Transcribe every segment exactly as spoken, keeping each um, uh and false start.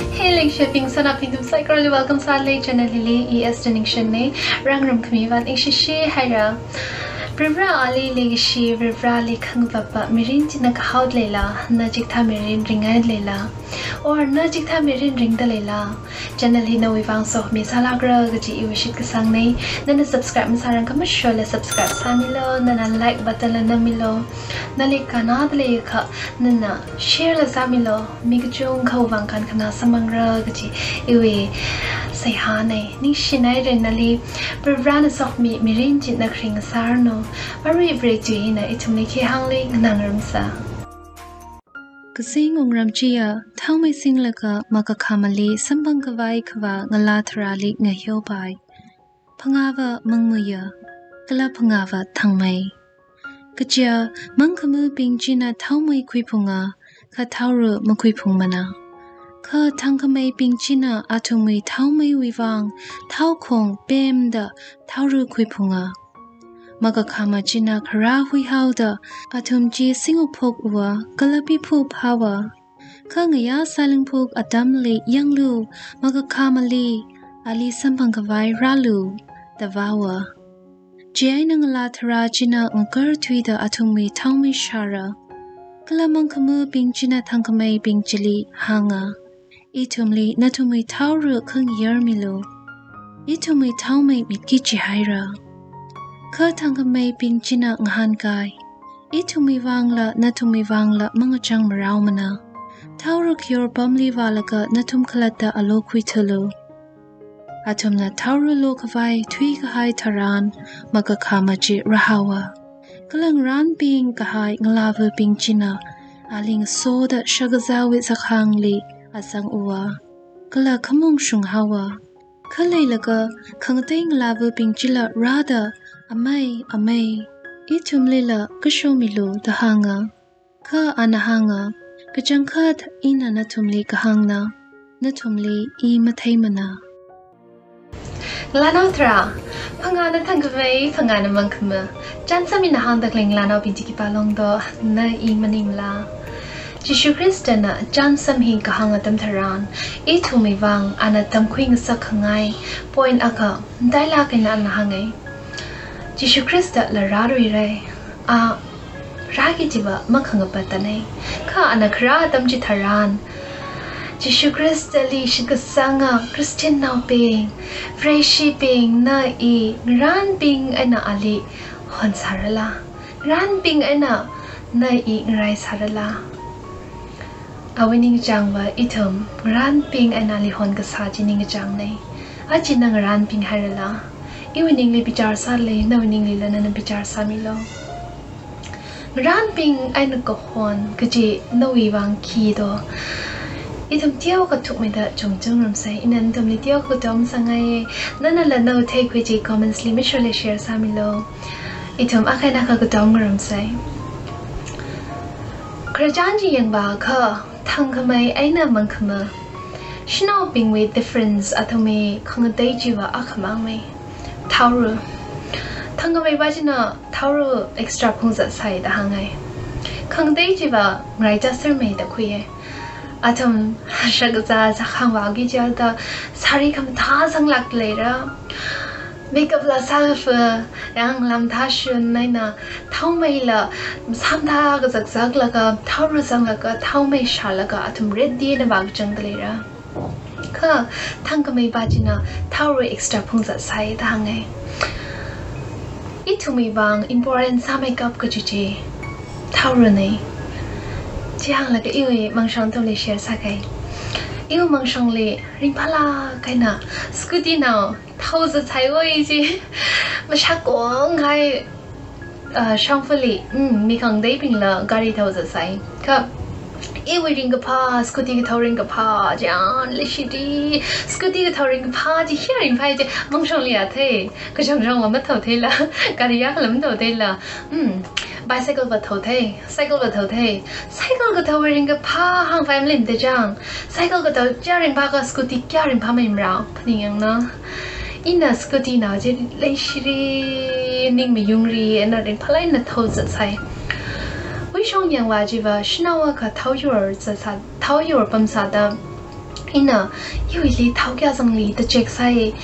Hey, leishibing, sanabing, nathum saikorali welcome sālei channel hili. I Esther Ningshen nei. Rāngarum khami vang ningshishi haira. Varivarāli leikashi, Varivarāli khangavapa mirin china kahaoda leila, na chikathā mirin ringaida leila, or na chikathā mirin ringda leila, channel hi nawui vang sokhami sālākra kaji iwui shitkasang nei. Nana subscribe masārangkha mashole subscribe sāmilu, nana like button la nammilo, nali kannada leiakha nana share la sāmilu, mi kachungkhawui vang kankhana samphangra kaji iwui seihā nei. Ningshinaira nali. Varivarāna sokhami mirin china kharing sāranu. Arui Vare tui hina ithumli khi hāngli nganā ngarumsa. Kazing wungram chiya, thaomei singlaga Makakhāmali samphang khavai khavā ngalā tharāli ngaheopai. Phangāva mangmuiya, kala phangāva thangmei. Kaja, mangkhamabing china thaomei khuiphunga, kha thaora makhuiphungmana. Kha thangkhameibing china athumwui thaomeiwui vang thaokhong pemda thaora khuiphunga. Makakhāma china kharā huihaoda athum chi singuphok uwa, kala piphup haowa. Kha ngayā sālingphok atamli yanglu, Makakhāmali, ali samphang khavai rālu, da vāwa. Chieina ngalā tharā china ngakarthuida athumwui thaomei shāra. Kala mangkhamabing china thangkhameibing chili hānga, ithumli nathumwui thaora khangayar milu. Ithumwui thaomei mitki chihaira. Kha thangkhameibing china ngahānkai, ithumwui vangla nathumwui vangla mangachang maraomana. Thaora khayor pamli vālaga nathum khalatta alo khuithulu. Athumna thaora lo khavai thuikahai tharan, Makakhāma chi rāhaowa. Kala ngarānping kahai ngalāvabing china ali ngasoda shakazāwui zakhangli azang uwa, kala khamong shung haowa. Khaleilaga khangatei ngalāvabing chila rāda, amei, amei, ithumlila kashomilu, da hānga. Kha ana hānga, kachangkhat ina nathumli kahāngna, nathumli i matheimana. Ngalānao tharā, phangāna thangkhamei, phangāna mangkhama. Chānsam hina hāngda khalei ngalānaobing chi khipā longdo, na i maningla. Jishu Khristana chānsam hi kahāng atam tharan, ithumwui vang ana tamkhui ngasak khangai point akha matailāk eina ana hāngai. Jishu Khristala rāluirai. A, rāki chiva makhangapattanei. Kha ana kharā atam chitharan, Jishu Khristali shitkasanga Christian naobing, Vareshibing, na i ngarānping eina ali hon sārala? Ngarānping eina na i ngarai sārala? Awui ningkachāngva ithum ngarānping eina ali hon kasā chi ningkachāngnei. Aja na ngarānping hairala? Iwui ningli bichar sālei, nawui ninglila nana bichar sāmilu. Ngarānping eina kahon kaji nawui vang khi do? Ithum teokha thukmeida chungchung ngarumsei. Ina nathumli teokha katom sāngai. Nanala na theikhui chi comments li mashole share sāmilu. Ithum akha eina akha katom ngarumsei. Khararchan chi yangvākha, thangkhamei eina mangkhama, shanaobingwui difference athumwui khangatei chiva akhamangmei. Thaora. Thangkhameiva china thaora extra phungzat sāi da hāngai. Khangatei chiva ngaraichā sermei da khuiya. Athum shakazā zakhang vāki chida sari khamathā zanglāk leira. Makeup la sāfa, yānglam thāshun eina, thaomeila samda kazakzaklaga, thaora zanglaga, thaomei shālaga, athum ready eina vākachangda leira. Kha thangkhameiva china thaora extra phungzat sāi da hāngai. Ithumwui vang important sāmeikap kaji chi thaoranei. Chi hānglaga iwui mangshong nathumli share sākai. Iwui mangshongli ringphālāk eina scooty nao thaozat sāi oi chi. Mashakong kahai, uh, shongfali, mm, mi khangateibingla gari thaozat sāi. Kha iwui ringkaphā, scooty kathao ringkaphā chān leishiri. Scooty kathao ringkaphā chi hi ringphai chi mangshongli athei. Kachangchangva mathao theila, gari akhala mathao theila. Mm, bicycle va thao thei, cycle va thao thei. Cycle kathao ringkaphā hāngphai malim te chang. Cycle kathao kya ringphākha scooty kya ringphāmei marao, phaningyangna. Ina scooty nao chi leishiri, ning mayungri, eina ringphālāk eina thaozat sāi. Uishong yangva chiva shanao akha thaoyur zatsā, thaoyur pamsāda, Ina, iwuili thao kayā zangli da check sāi.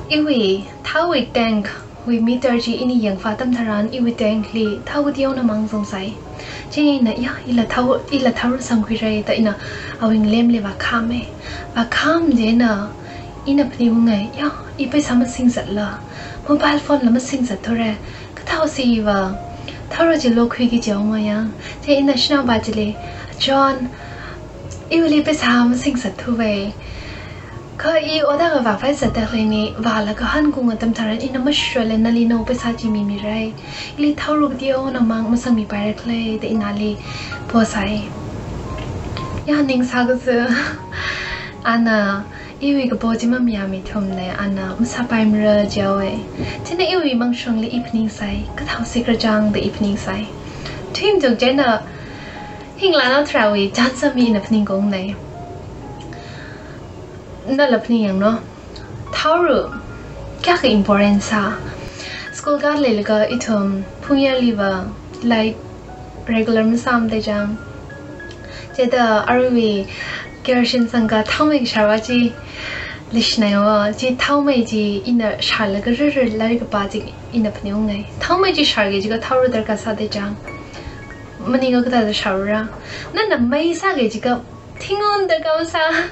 Iwui thaowui tank wui meter chi ini yangvā atam tharan iwui tank li thao kateoona mang zangsai. Chieina, ya, ila thao, ila thaora sangkhuirai da ina awui ngalemli vākhāmei. Vākhām chieina ina phaningungai, ya, i paisa masingzatla, mobile phone la masingzatthura, kathāsi iva thaora chi lokhuiki jihaomayang. Chieina shanaopa chili, John, iwuili paisa masingzatthuwei. Kha i ot akha vāphaizatda khaleina, vālaga hanung atam tharan ina mashurla nali nawui paisa chi mimirai. Ili thaora kateoona mang masangmipaira khala da ina ali posai. Ya, ning sākaza. Ana iwui kapo chi mamayā mithumna, ana masāpaimara jihaowei. Chieina iwui mangshongli i phaningsai, kathāsi khararchang da i phaningsai. Thim chuk chieina, hingla nao tharawui chānsāmi ina phaningungnei. Nala phaningyanglu. Thaora kayākha important sā. School kaleilakha ithum phungyarliva light regular masāmada chang. Chithāda aruiwui kerosene sangkha thaomei kasharva chi leishinaiwo, chi thaomei chi ina sharlaga rarrar lairik kapā chi ina phaningungai. Thaomei chi sharki jiakha thaora darkar sāda chang. Maningakha kathāda sharra. Nana mei sāki jiakha thingon darkar masā.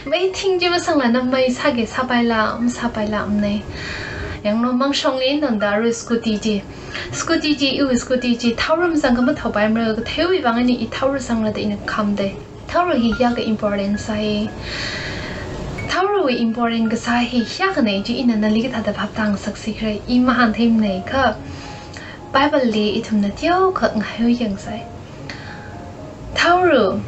Mei thing chi masangla na mei sāki sāpaila, masāpaila manei. Yanglu, mangshongli nanda arui scooty chi. Scooty chi, iwui scooty chi thaora masangkha mathaopaimara, katheiwui vang eina i thaora sangra da ina khamdei. Thaora hi kayākha important sāi. Thaorawui important kasā hi kayākhanei chi ina nali kathāda phap tāngasaksi khala, i mahāngtheimanei kha Bible li ithumna teokha ngahaiyangsai. Thaora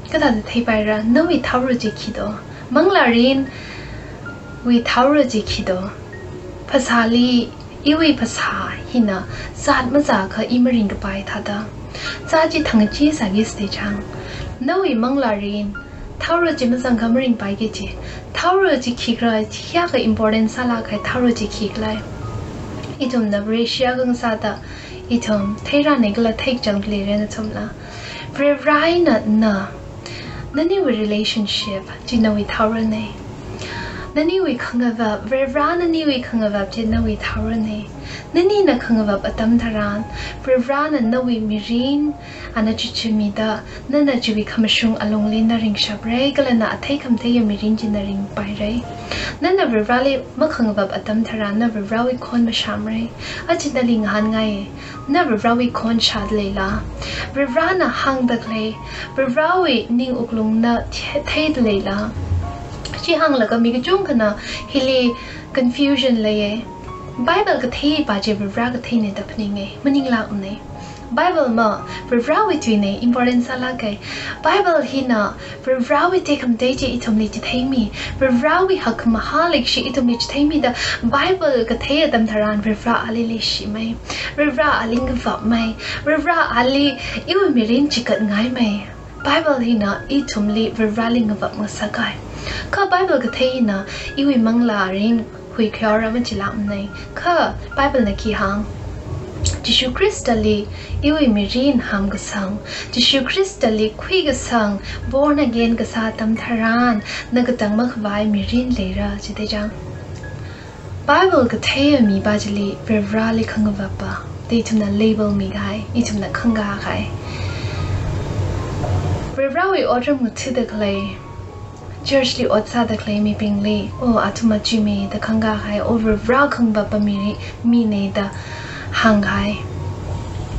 kathāda theipaira, nawui thaora chi khi do? Manglārinwui thaora chi khi do? Phasāli, iwui phasā hina zat mazākha i maringkapai thāda, zat chi thangkachee sāki sāda chang. Nawui manglārin thaora chi mazangkha maringpaiki kaji. Thaora chi khikhala, kayākha important sālāk kahai thaora chi khikhala. Ithumna Vareshi akha ngasāda ithum theirānei kala theikachang leira nathumla. Varivarā eina na, naniwui relationship chi nawui thaoranei. Naniwui khangavap, Varivarā naniwui khangavap chi nawui thaoranei. Nanina khangavap atam tharan, Varivarāna nawui mirin ana chichimida, nana chiwui khamashung alungli na ringshaprai, kala na athei khamatheiya mirin chi na ringpairai. Nana Varivarāli makhangavap atam tharan, na Varivarāwui khon mashāmrai. Aja nali ngahānngai, na Varivarāwui khon shāda leila? Varivarāna hāngda khalei, Varivarāwui ning wuklung na the-, theida leila? Chi hānglaga mi kachungkhana hili confusion leiya. Bible kathei pa chi Varivarā katheinei da phaninga, maninglākmanei. Bible ma Varivarāwui tuinei, important sālāk kahai. Bible hina Varivarāwui tekhamatei chi ithumli chitheimi, Varivarāwui hakkhamahā leikashi ithumli chitheimida, Bible kathei atam tharan Varivarā ali leishimei, Varivarā ali ngavapmei, Varivarā ali iwui mirin chikatngaimei. Bible hina ithumli Varivarāli ngavap ngasakkai. Kha Bible kathei hina iwui manglārin huikhaora machilākmanei. Kha Bible na khi hāng? Jishu Khristali iwui mirin hamkasang, Jishu Khristali khuikasang, born again kasā atam tharan, na katang makhavai mirin leira, jida chang. Bible katheiya mipa chili Varivarāli khangavapa da ithumna label mikahai, ithumna khangakahai. Varivarāwui otram ngathada khalei, church li ot sāda khalei mibingli, oh, athum achi mi da khangakahai, oh, Varivarā khangavapa mi, minei da hāngkahai.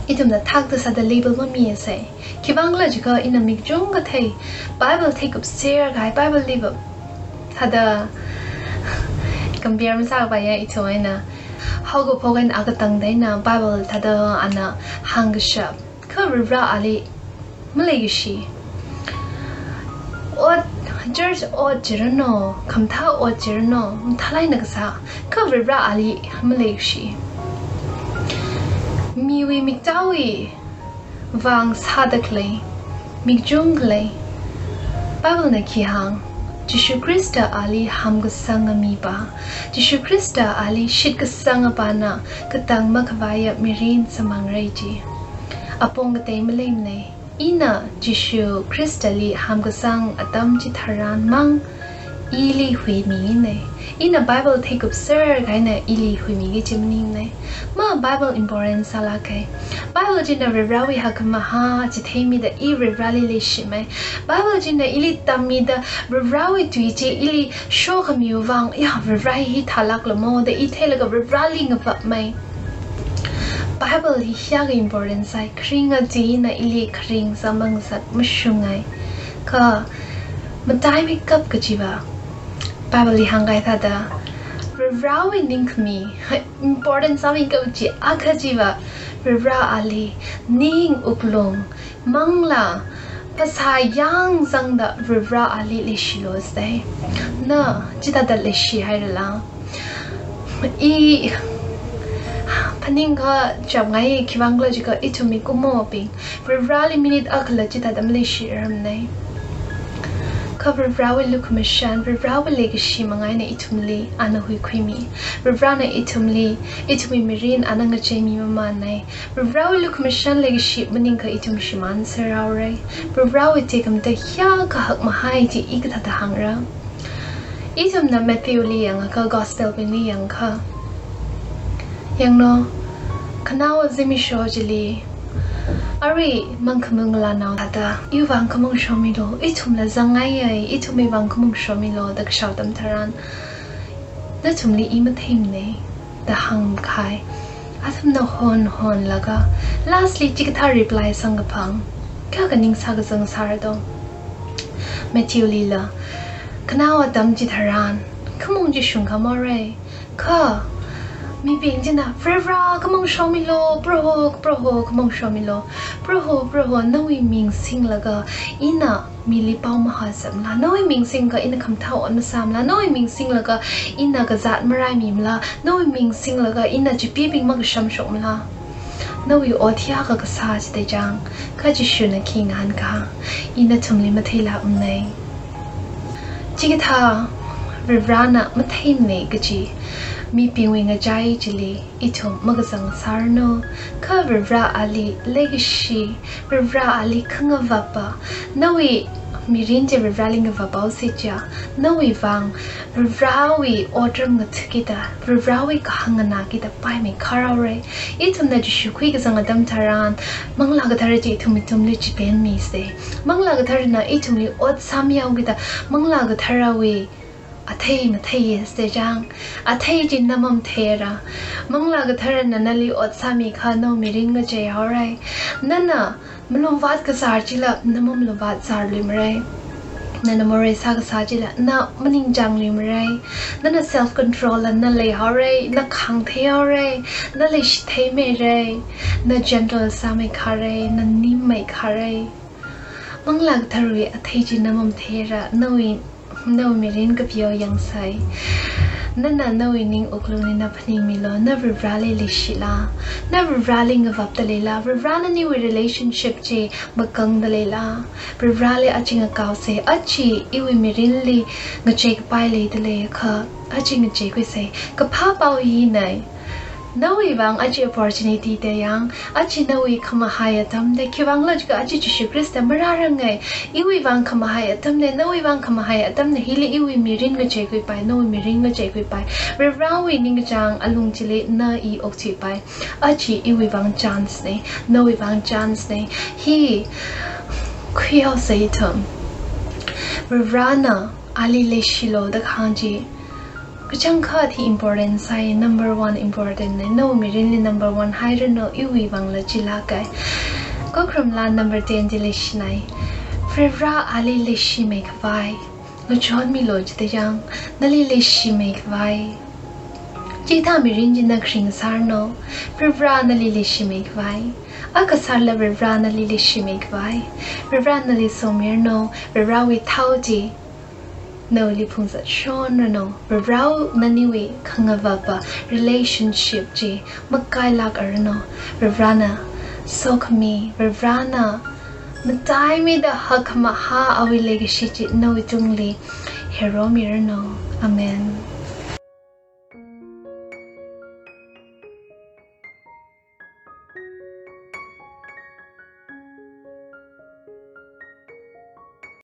Ithumna thakta sāda label mamiasei. Khivangkhala jiakha ina mi kachungkha thei, Bible theikupser kahai, Bible li va thāda compare masāpaiya ithum eina. Haokaphok eina akatang da eina Bible thāda ana hāngkashap. Kha Varivarā ali maleikashi. Ot, church ot chirano, khamathā ot chirano, mathālāk eina kasā. Kha Varivarā ali maleikashi. Miwui miktāwui vang sāda khalei mi kachungkha lei. Bible na khi hāng? Jishu Khrista ali hamkasanga mipa, Jishu Khrista ali shitkasanga pana katang makhavaiya mirin samphangrai ji. Apong katei maleimanei. Ina Jishu Khristali hamkasang atam chitharan mang ili huiminei. Ina Bible theikupser kahaina ili huimiki kachi maningnei. Ma Bible important sālākei. Bible china Varivarawui hakkhamahā chitheimida i Varivarali leishimei. Bible china ili tammida Varivarawui tui chi ili shokhamiwui vang, ya, Varivara hi hithālākla mo da i theilaga Varivarali ngavapmei. Bible hi hiyākha important sāi, kharinga china ili kharing sāmang sat mashungai. Kha mataimeikap kachiva Bible li hāngkahai thāda, Varivarawui ningkhami, important sāmeikap chi akha chiva, Varivara ali ning wuklung, manglā, phasā yāng zangda Varivara ali leishilu sāi. Na chithāda leishihairala? I phaningkachapngai, khiwuivang khala jiakha ithum mikumobing Varivarali minute akhala chithāda maleishirarmannei. Kha Varivarawui lukhamashan, Varivarawui leikashi manga eina ithumli ana huikhuimi. Varivarana ithumli, ithumwui mirin ana ngacheimi mamannei. Varivarawui lukhamashan leikashi maningakha ithum shimānser haorei. Varivarawui tekhamatei hiyākha hakmahai chi i kathāda hāngra? Ithumna Matthew li yangakha, Gospel bingli yangakha, yanglu, khanaowa zimiksho chili, arui mangkhamang ngalānao thāda iwui vang khamong shomilu, ithumla zangngaiya, ithumwui vang khamong shomilu da kashao atam tharan, nathumli i matheimanei da hāngkahai. Athumna honhonlaga, lastly chikathā reply samkaphang, kayākha ning sākazang sāra do? Matthew lila, khanaowa atam chitharan khamong chi shungkhamorei. Kha mibing china, Varivara khamong shomilu, Proho, Proho khamong shomilu, Proho, Proho, nawui ming singlaga ina mili pao mahāsāmala, nawui ming singlaga ina khamathā ot masāmala, nawui ming singlaga ina kazāt maraimimala, nawui ming singlaga ina chipee bing makashamshokmala? Nawui ot hiyākha kasā chithei chang, kha Jishuna khi ngahānkahai, i nathumli matheilākmanei. Chikathā Varivarana matheimanei kachi mibingwui ngachai chili ithum makazang sāranu, kha Varivara ali leikashi, Varivara ali khangavapa, nawui mirin chi Varivarali ngavaphaosi chiakha, nawui vang Varivarawui otram ngathakida, Varivarawui kahāng nganākida paimeikhar haorei. Ithumna Jishu khuikazang atam tharan, Manglā Kathara chi ithum ithumli chipenmisei. Manglā Katharana ithumli ot sāmihaokida, Manglā Katharawui athei matheiya sāda chang, athei chi na mamatheira. Manglā Katharana nali ot sāmikha nawui mirin ngachei haorei. Nana malungvāt kasār chila na mamalungvātsārluimarei. Nana morei sākasā chila na maningchāngluimarei. Nana self control la na leihaorei, na khāngthei haorei, na leishithei meirei, na gentle sāmeikharei, na nimmeikharei. Manglā Katharawui athei chi na mamatheira, nawui, nawui mirin kapeo yangsei. Nana nawui ning wuklungli na phaningmilu, na Varivarali leishila, na Varivarali ngavapda leila, Varivara naniwui relationship chi makangda leila, Varivarali aja ngakaosei, aja iwui mirinli ngacheikapai leida leiakha, aja ngacheikhuisei. Kaphā pao hinei. Nawui vang aja opportunity da yang, aja nawui khamahai atamnei, khiwuivang khala jiakha aja Jishu Khrista marārangai. Iwui vang khamahai atamnei, nawui vang khamahai atamnei, hili iwui mirin ngacheikhuipai, nawui mirin ngacheikhuipai. Varivarawui ningkachāng alung chili na i okthuipai. Aja iwui vang chance nei, nawui vang chance nei. Hi khuihaosei ithum. Varivarana ali leishilu da kahāng chi kachangkhat hi important sāi, number one important nei. Nawui mirinli number one hairanu, iwui vangla chilākai. Khokharum laa number ten chi leishinai. Varivara ali leishimeikhavai ngachonmilu jida yang, nali leishimeikhavai. Chikathā mirin chi na kharing sāranu, Varivara nali leishimeikhavai. Akha sārla Varivara nali leishimeikhavai. Varivara nali somiranu, Varivarawui thao chi nawuili phungzatshonranu, Varivara naniwui khangavapa relationship chi makailākaranu. Varivarana sokhami, Varivarana mataimida hakkhamahā awui leikashi chi nawui tungli heromiranu. Amen.